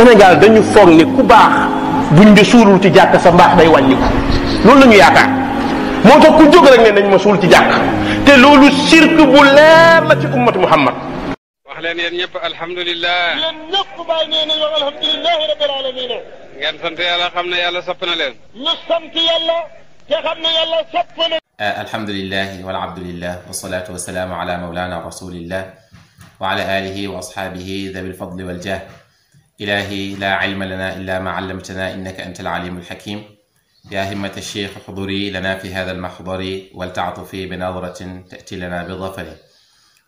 Sénégal dañu foog ni ku baax buñ di suulul ci jàkk sa mbaax day wàññiku loolu la ñu yaakaar moo tax ku jóg rek ne nañ ma suul ci jàkk te loolu sirk bu leer la ci ummatu Muhammad. wax leen yéen ñëpp alhamdulilah. yéen ñëpp bàyyi nee nañu alhamdulilah rabbil alamin. ngeen sant yàlla xam ne yàlla sopp na leen. ñu sant yàlla te xam ne yàlla sopp na. alhamdulilah wal abdulillah wasalaatu wasalaamu ala mawlana rasulillah wa ala alihi wa asxaabihi dawi lfadli waljah. ilahi la ilma lana illa ma allamtana innaka anta alalimu alxakim. ya himmat alcheikh xuduri lana fi hada almaxdari waltaatufi binadratin tati lana bidafari.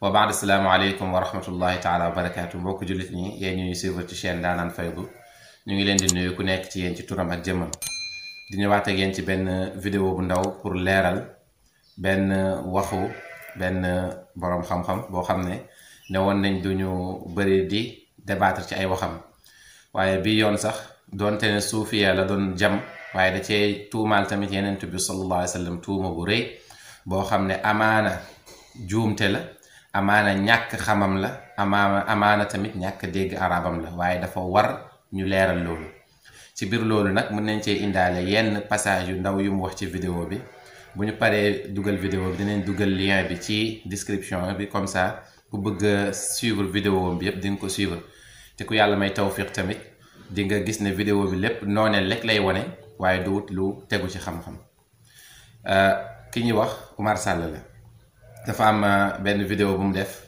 wa baad assalaamu aleykum wa rahmatullahi taala wa barakatu. mbokk jullit ñi yéen ñuy suivre ci chaîne Ndaanaan Faydu ñu ngi leen di nuyu ku nekk ci yéen ci turam ak jëmmam di ñëwaat ak yéen ci benn vidéo bu ndaw pour leeral benn waxu benn boroom xam-xam boo xam ne woon nañ duñu bëri di débattre ci ay waxam waaye bi yoon sax doonte ne suufiya la doon jam waaye da cee tuumaal tamit Yonent bi sallallahu alayhi wa sallam tuuma bu rëy boo xam ne amaana juumte la amaana ñàkk xamam la amaana tamit ñàkk dégg arabam la waaye dafa war ñu leeral loolu. ci biir loolu nag mën nañ cee indaale yenn passage yu ndaw yu mu wax ci vidéo bi bu ñu paree dugal vidéo bi dinañ dugal lien bi ci description bi comme ça ku bëgg a suivre vidéo bi yëpp di nga ko suivre te ku yàlla may tawfiq tamit di nga gis ne vidéo bi lépp nooneel rek lay wone waaye duwut lu tegu ci xam-xam. ki ñuy wax Oumar Sall la dafa am benn vidéo bu mu def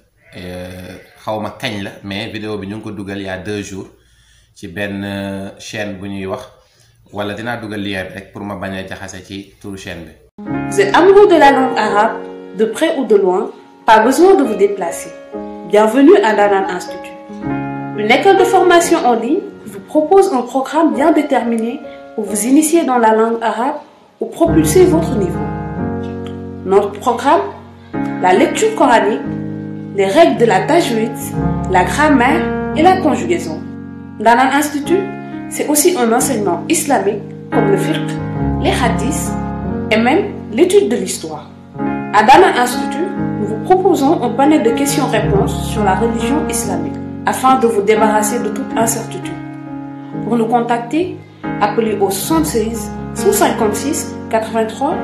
xawma kañ la mais vidéo bi ñu ngi ko dugal il y a 2 jours ci benn chaîne bu ñuy wax wala dinaa dugal lien bi rek pour ma bañ a jaxase ci turu chaîne bi. Vous êtes amoureux de la langue arabe, de près ou de loin, pas besoin de vous déplacer. Bienvenue à Ndaanaan Institut. Une école de formation en ligne vous propose un programme bien déterminé pour vous initier dans la langue arabe ou propulser votre niveau. Notre programme, la lecture coranique, les règles de la tajwid, la grammaire et la conjugaison. Ndaanaan Institut, c'est aussi un enseignement islamique comme le fiqh, les hadiths et même l'étude de l'histoire. À Ndaanaan Institut, nous vous proposons un panel de questions-réponses sur la religion islamique afin de vous débarrasser de toute incertitude. Pour nous contacter, appelez au 76 156 83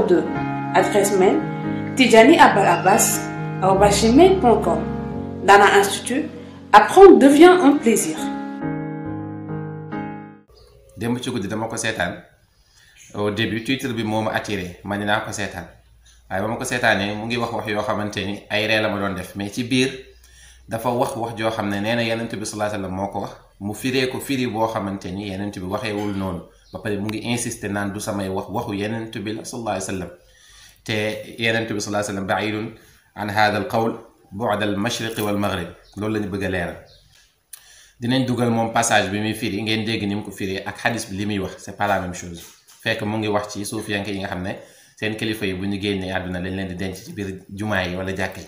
02. Adresse mail tidjaniabalabbas@gmail.com. Ndaanaan Institut, apprendre devient un plaisir. démb ci guddi dama ko seetaan au début titre bi moo ma attiré ma ni naa ko seetaan waaye ba ma ko seetaanee mu ngi wax yoo xamante ni ay ree la ma doon def mais ci biir dafa wax joo xam ne nee na Yonent bi sallallahu alayhi wa sallam moo ko wax mu firee ko firi boo xamante ni Yonent bi waxeewul noonu ba pare mu ngi insister naan du samay waxu Yonent bi la sallallahu alayhi wa sallam te Yonent bi sallallahu alayhi wa sallam baidun an hada al qawl bu'd al mashriq wal maghrib loolu la ñu bëgg a leeral. dinañ dugal moom passage bi muy firi ngeen dégg ni mu ko firi ak xadis bi li muy wax c'est pas la même chose fekk mu ngi wax ci suufiyanke yi nga xam ne seen kilifa yi bu ñu génnee àdduna lañ leen di denc ci biir jumaa yi wala jàkka yi.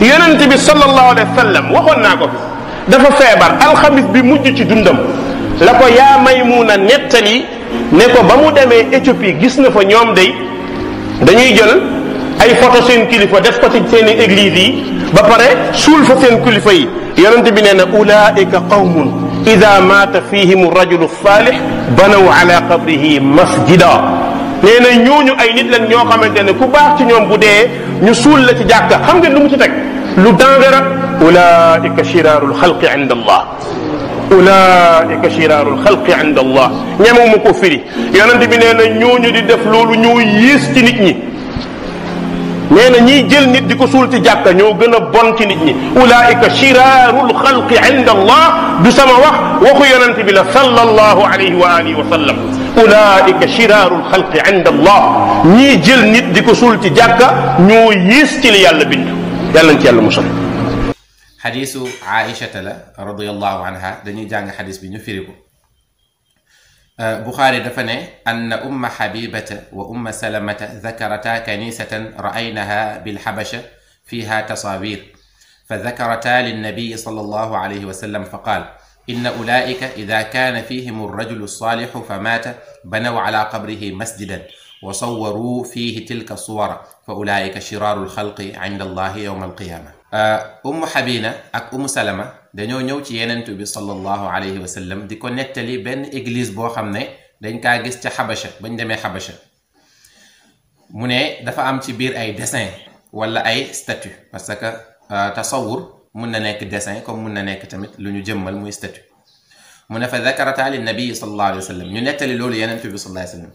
Yonent bi sallallahu alayhi wa sallam waxoon naa ko fi dafa feebar alxamis bi mujj ci dundam la ko yaa Maymuna nettali ne ko ba mu demee Éthiopie gis na fa ñoom dañuy jël ay photo seen kilifa def ko ci seen église yi ba pare suul fa seen kilifa yi. Yonent bi nee na ulaika qawmun ida maata fihim rajulu salih banaw ala qabrihi masjida nee na ñooñu ay nit lañ ñoo xamante ne ku baax ci ñoom bu dee ñu suul la ci jàkka xam ngeen lu mu ci teg lu dangereux ulaika shirarul xalqi inda allah ulaika shirarul xalqi inda allah ñemewuma ko firi Yonent bi nee na ñooñu di def loolu ñoo yées ci nit ñi nee na ñiy jël nit di ko suul ci jàkka ñoo gën a bon ci nit ñi ulaika shiraarul xalqi inda allah du sama waxu Yonent bi la sallallahu alayhi wa alihi wa sallam ulaika shiraarul xalqi inda allah ñiy jël nit di ko suul ci jàkka ñoo yées ci li yàlla bind yàlla nañ ci yàlla musal. xadiisu Aïchata la radiyallahu anha dañuy jàng xadiis bi ñu firi ko. Buxaari dafa ne anna umma Habibata wa umma Salamata dakarata kanisatan ra'aynaha bilxabasha fiha tasawir fa dakarata linnabiyi sallallahu alayhi wa sallam fa qaal inna ulaika ida kaana fihim arrajulu alsalixu fa maata banaw ala qabrihi masjidan wa sawwaruu fihi tilka suwara fa ulaika shiraaru alxalqi inda allahi yowma alqiyama. Ummu Habina ak Ummu Salama dañoo ñëw ci yenentu bi sallallahu alayhi wa sallam di ko nettali benn église boo xam ne dañ kaa gis ca Xabasha bañ demee Xabasha mu ne dafa am ci biir ay dessin wala ay statue parce que tasawur mun na nekk dessin comme mun na nekk tamit lu ñu jëmmal muy statue mu ne fa dakarata li nabii sallallahu alayhi wa sallam ñu nettali loolu yenentu bi sallallahu alayhi wa sallam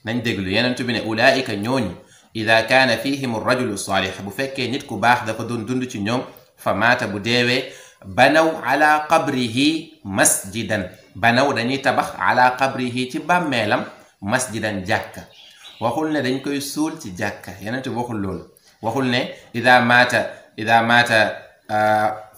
nañ déglu yenentu bi ne ulaika ñooñu ida kaana fihim rajulu salih bu fekkee nit ku baax dafa doon dund ci ñoom fa maata bu deewee banaw ala qabrihi masjidan banaw dañuy tabax ala qabrihi ci bàmmeelam masjidan jàkka waxul ne dañ koy suul ci jàkka yenentu bi waxul loolu waxul ne ida maata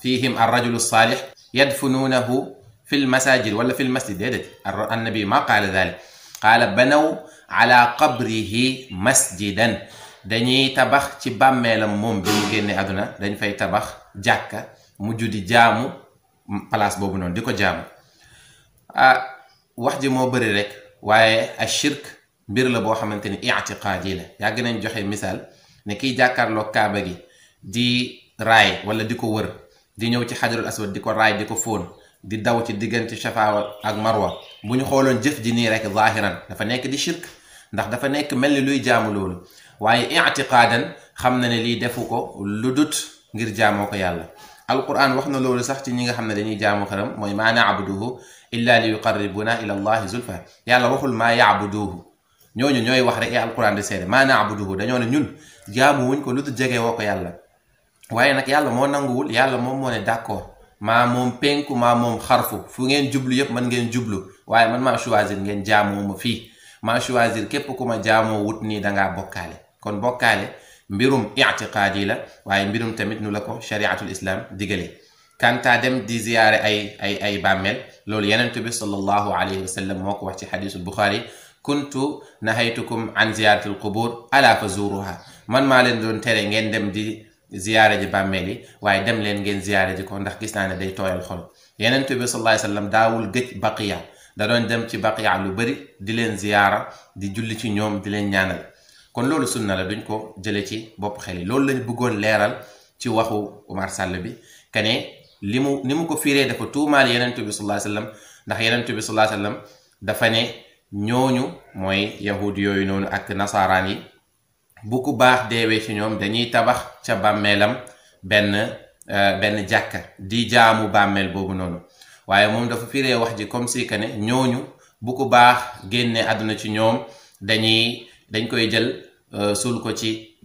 fihim arrajulu salih yadfunuunahu fi lmasajid wala fi lmasjid déedéet annabi ma qaala dalik qaala banaw ala qabrihi masjidan dañuy tabax ci bàmmeelam moom bi mu génne àdduna dañ fay tabax jàkka mujj di jaamu place boobu noonu di ko jaamu wax ji moo bëri rek waaye ashirk mbir la boo xamante ni i'tiqaadi la yàgg nañ joxe misaal ne kiy jàkkaarloo kaaba gi di raay wala di ko wër di ñëw ci xajarul aswad di ko raay di ko fóon di daw ci diggante Safa ak Marwa bu ñu xooloon jëf ji nii rek zahiran dafa nekk di shirk ndax dafa nekk mel ni luy jaamu loolu waaye i'tiqaadan xam na ne lii defu ko lu dut ngir jaamoo ko yàlla alquran wax na loolu sax ci ñi nga xam ne dañuy jaamu xaram mooy maa na'buduhu illa li yuqarribuna ila allahi zulfa yàlla waxul maa ya'buduhu ñooñu ñooy wax rek alquran di seede maa na'buduhu dañoo ne ñun jaamu wuñ ko lu dut jege woo ko yàlla waaye nag yàlla moo nanguwul yàlla moom moo ne d'accord maa moom penku maa moom xarfu fu ngeen jublu yépp man ngeen jublu waaye man maa choisir ngeen jaamoo ma fii maa choisir képp ku ma jaamoo wut nii dangaa bokkaale kon bokkaale mbirum i'tiqaadi la waaye mbirum tamit nu la ko shariatul islam digale kanta dem di ziyaare ay bàmmeel loolu yenentu bi sallallahu alayhi wa sallam moo ko wax ci xadisul buxaari kuntu nahaytukum an ziyaratil qubur ala fa zuruha man maa leen doon tere ngeen dem di ziyaare ji bàmmeel yi waaye dem leen ngeen ziyaare ji ko ndax gis naa ne day tooyal xol yenentu bi sallallahu alayhi wa sallam daawul gëj baqiya da doon dem ci baqiya lu bëri di leen ziyaara di julli ci ñoom di leen ñaanal kon loolu sunna la duñ ko jële ci bopp xel yi loolu lañ bëggoon leeral ci waxu Omar Sall bi kane ni mu ko fiiree dafa tuumaal yenentu bi sallallahu alayhi wa sallam ndax yenentu bi sallallahu alayhi wa sallam dafa ne ñooñu mooy yahud yooyu noonu ak nasaraan yi bu ku baax deewee ci ñoom dañuy tabax ca bàmmeelam benn jàkka di jaamu bàmmeel boobu noonu waaye moom dafa firee wax ji comme si que ne ñooñu bu ku baax génne àdduna ci ñoom dañ koy jël suul ko ci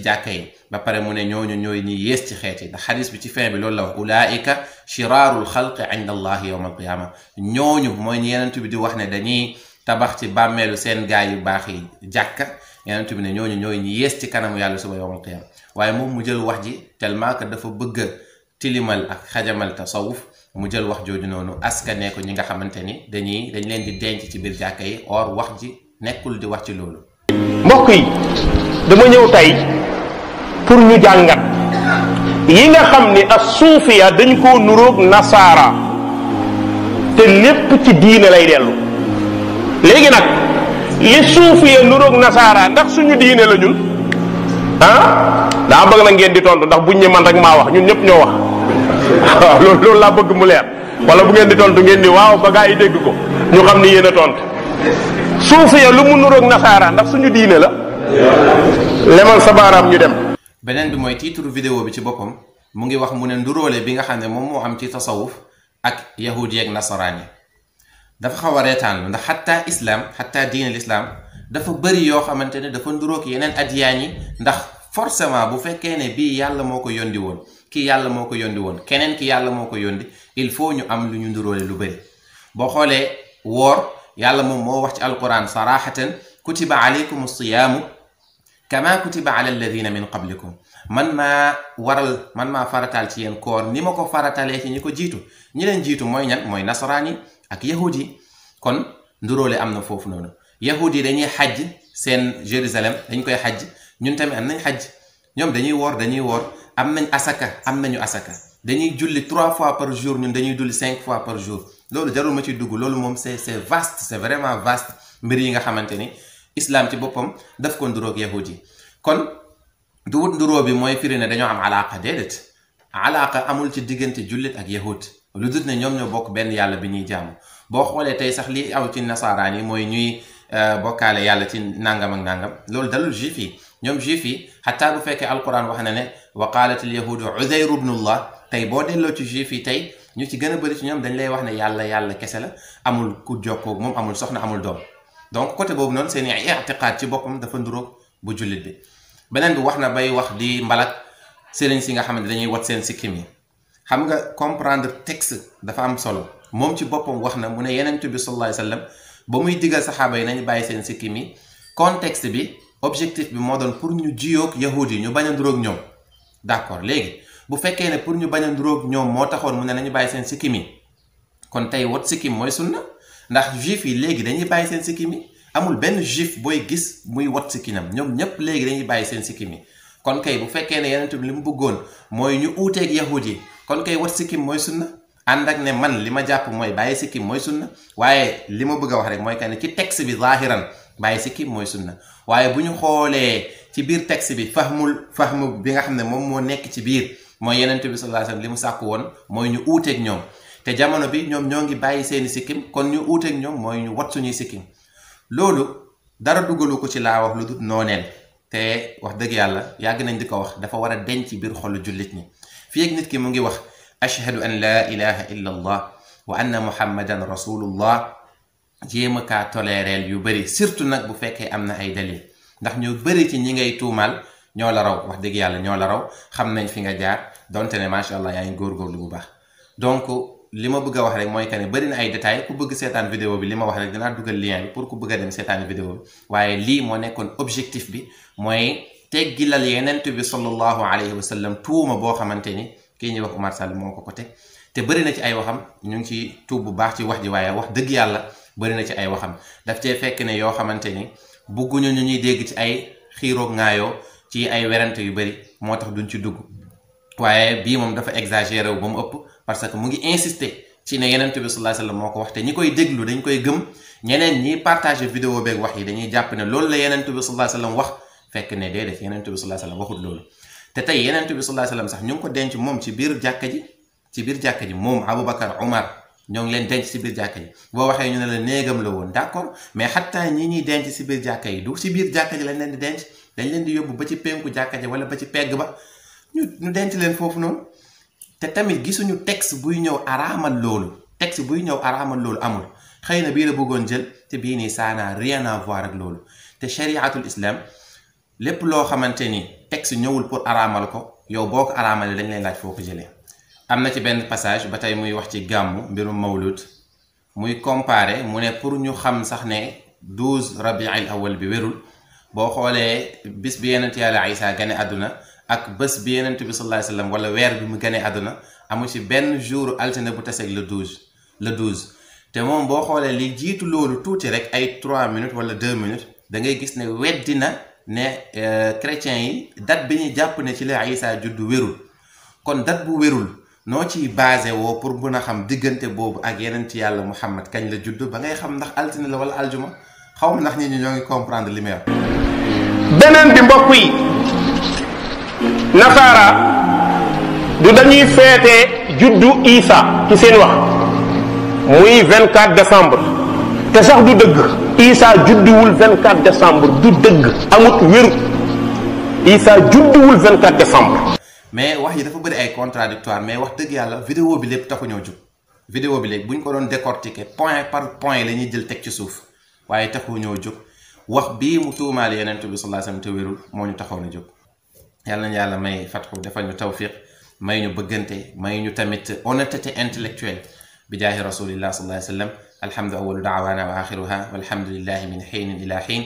jàkka yi ba pare mu ne ñooñu ñooy ñi yées ci xeet yi ndax xadis bi ci fin bi loolu la wax ulaika shiraarul xalqi inda allahi yawma alqiyama ñooñu mooy ñi yenentu bi di wax ne dañuy tabax ci bàmmeelu seen gaay yu baax yi jàkka yenentu bi ne ñooñu ñooy ñi yées ci kanamu yàlla suba yawmal qiyama waaye moom mu jël wax ji tellement que dafa bëgg a tilimal ak xajamal tasawuf mu jël wax jooju noonu askane ko ñi nga xamante ni dañ leen di denc ci biir jàkka yi or wax ji nekkul di wax ci loolu. mbokk yi dama ñëw tey pour ñu jàngat yi nga xam ni as suufiya dañ koo nuroog nasaara te lépp ci diine lay dellu léegi nag li suufiya nuroog nasaara ndax suñu diine la ñun daa bëgg na ngeen di tontu ndax buñ ñe man rek maa wax ñun ñëpp ñoo wax waaw loolu laa bëgg mu leer wala bu ngeen di tontu ngeen ni waaw ba gaa yi dégg ko ñu xam ni yéen a tontu suufiya lu mu nuroog nasaara ndax suñu diine la lemal sa baaraam ñu dem. beneen bi mooy titre vidéo bi ci boppam mu ngi wax mu ne nduróole bi nga xam ne moom moo am ci tasawuf ak yahudi ak nasaraan yi dafa xaw a reetaan ndax xatta islam xatta diine l'islam dafa bëri yoo xamante ne dafa nduróog yeneen adiyaan yi ndax forcément bu fekkee ne bii yàlla moo ko yondi woon kii yàlla moo ko yondi woon keneen ki yàlla moo ko yondi il faut ñu am lu ñu nduróole lu bëri boo xoolee woor yàlla moom moo wax ci alquran sarahatan kutiba alaykum siyaamu kama kutiba ala alladina min qablikum man maa farataal ci yéen koor ni ma ko faratalee ci ñi ko jiitu ñi leen jiitu mooy ñan mooy nasaraan yi ak yahud yi kon nduróole am na foofu noonu yahud yi dañuy xajj seen Jérusalem dañ koy xajj ñun tamit am nañ xajj ñoom dañuy woor am nañ nañu asaka dañuy julli 3 fois par jour ñun dañuy julli 5 fois par jour loolu jarul ma ci dugg loolu moom c'est vaste c'est vraiment vaste mbir yi nga xamante ni islam ci boppam daf ko nduróog yahud yi kon du wut nduróo bi mooy firi ne dañoo am alaaqa déedéet alaaqa amul ci diggante jullit ak yahud lu dut ne ñoom ñoo bokk benn yàlla bi ñuy jaamu boo xoolee tey sax li aw ci nasaraan yi mooy ñuy bokkaale yàlla ci nangam ak nangam loolu dalul juif yi ñoom juif yi xataa bu fekkee alquran wax na ne wa qaalat al yahudu uzayru ibnullah tey boo delloo ci juif yi tey ñu ci gën a bëri ci ñoom dañ lay wax ne yàlla kese la amul ku jokkoo moom amul soxna amul doom donc côté boobu noonu seen i'tiqaad ci boppam dafa nduróog bu jullit bi beneen bi wax na bay wax di mbalak sëriñ si nga xam ne dañuy wat seen sikkim yi xam nga comprendre texte dafa am solo moom ci boppam wax na mu ne yenent bi sallallahu alayhi wasallam ba muy digal saxaaba yi nañu bàyyi seen sikkim yi contexte bi objectif bi moo doon pour ñu jiyoog yahud yi ñu bañ a nduróog ñoom d'accord léegi bu fekkee ne pour ñu bañ a nduróog ñoom moo taxoon mu ne nañu bàyyi seen sikkim yi kon tey wat sikkim mooy sunna ndax juif yi léegi dañuy bàyyi seen sikkim yi amul benn juif booy gis muy wat sikkinam ñoom ñépp léegi dañuy bàyyi seen sikkim yi kon kay bu fekkee ne yenent bi li mu bëggoon mooy ñu uuteeg yahud yi kon kay wat sikkim mooy sunna ànd ak ne man li ma jàpp mooy bàyyi sikkim mooy sunna waaye li ma bëgg a wax rek mooy que ne ci texte bi zahiran bàyyi sikkim mooy sunna waaye bu ñu xoolee ci biir texte bi fahmu bi nga xam ne moom moo nekk ci biir mooy yenent bi sallallahu alayhi wasallam li mu sàkku woon mooy ñu uuteeg ñoom te jamono bi ñoom ñoo ngi bàyyi seeni sikkim kon ñu uuteeg ñoom mooy ñu wat suñuy sikkim loolu dara dugalu ko ci laa wax lu dul nooneel te wax dëgg yàlla yàgg nañ di ko wax dafa war a denc ci biir xolu jullit ñi fii ak nit ki mu ngi wax ashhadu an la ilaha illa allah wa anna muhammadan rasulullah jéem a kaa toléreel yu bëri surtout nag bu fekkee am na ay dalil ndax ñu bëri ci ñi ngay tuumaal ñoo la raw wax dëgg yàlla ñoo la raw xam nañ fi nga jaar donte ne macha allah yaa ngi góorgóorlu bu baax donc li ma bëgg a wax rek mooy que ne bëri na ay détails ku bëgg seetaan vidéo bi li ma wax rek dinaa dugal lien bi pour ku bëgg a dem seetaan vidéo bi waaye lii moo nekkoon objectif bi mooy teggilal yenent bi sallallahu alayhi wa sallam tuuma boo xamante ni kii ñuy wax Oumar Sall moo ko teg te bëri na ci ay waxam ñu ngi ci tuub bu baax ci wax ji waaye wax dëgg yàlla bëri na ci ay waxam daf cee fekk ne yoo xamante ni bugguñu ñu ñuy dégg ci ay xiiroog ngaayoo ci ay werante yu bëri moo tax duñ ci dugg waaye bii moom dafa exagéré wu ba mu ëpp parce que mu ngi insister ci ne yenent bi sallallahu alayhi wasallam moo ko wax te ñi koy déglu dañ koy gëm ñeneen ñi partager vidéo beeg wax yi dañuy jàpp ne loolu la yenent bi sallallahu alayhi wasallam wax fekk ne déedéet yenent bi sallallahu alayhi wasallam waxut loolu te tey yenent bi sallallahu alayhi wasallam sax ñu ngi ko denc moom ci biir jàkka ji moom Aboubacar Omar ñoo ngi leen denc ci biir jàkka ji boo waxee ñu ne la néegam la woon d'accord mais xataa ñi ñuy denc ci biir jàkka yi du ci biir jàkka ji lañ leen di denc dañ leen di yóbbu ba ci penku jàkka ji wala ba ci pegg ba ñu denc leen foofu noonu te tamit gisuñu texte buy ñëw araamal loolu amul xëy na bii la bëggoon jël te bii nii ça n'a rien à voir ak loolu te chariatul islam lépp loo xamante ni texte ñëwul pour araamal ko yow boo ko araamalee dañ lay laaj foo ko jëlee am na ci benn passage ba tey muy wax ci gàmmu mbirum mawlud muy comparer mu ne pour ñu xam sax ne 12 rabiul awal bi wérul boo xoolee bis bi yenent yàlla Isa gane àdduna ak bés bi yenent bi sallallahu alayhi wasallam wala weer bi mu gane àdduna amu ci benn jour altine bu taseeg le 12 te moom boo xoolee li jiitu loolu tuuti rek ay 3 minutes wala 2 minutes da ngay gis ne weddi na ne chrétiens yi date bi ñu jàpp ne ci la Isa juddu wérul kon date bu wérul noo ciy basé woo pour mën a xam diggante boobu ak yeneen ci yàlla Muhammad kañ la judd ba ngay xam ndax altine la wala aljuma xaw ma ndax nit ñi ñoo ngi comprendre li may wax. beneen bi mbokk yi nasaara du dañuy feete juddu Isa ci seen wax muy 24 décembre te sax du dëgg Isa judduwul 24 décembre du dëgg amut wéru Isa judduwul 24 décembre. mais wax yi dafa bëri ay contradictoire mais wax dëgg yàlla vidéo bi lépp taxu ñoo jóg vidéo bi léegi bu ñu ko doon décortiquer point par point la ñuy jël teg ci suuf waaye taxu ñoo jóg wax bii mu tuumaal yenent bi sallallahu alayhi wasallam te wérul moo ñu taxaw na jóg yàlla nañu yàlla may fatxu defal ñu tawfiq may ñu bëggante may ñu tamit honnêteté intellectuelle bi jaahi rasulillah sallallahu alayhi wasallam alhamdu awwalu da'wana wa akhiruha walhamdulillahi min hiinin ila hiin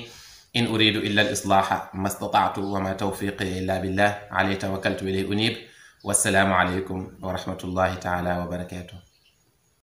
إن أريد إلا الإصلاح ما استطعت وما توفيقي إلا بالله عليه توكلت وإليه أنيب والسلام عليكم ورحمة الله تعالى وبركاته.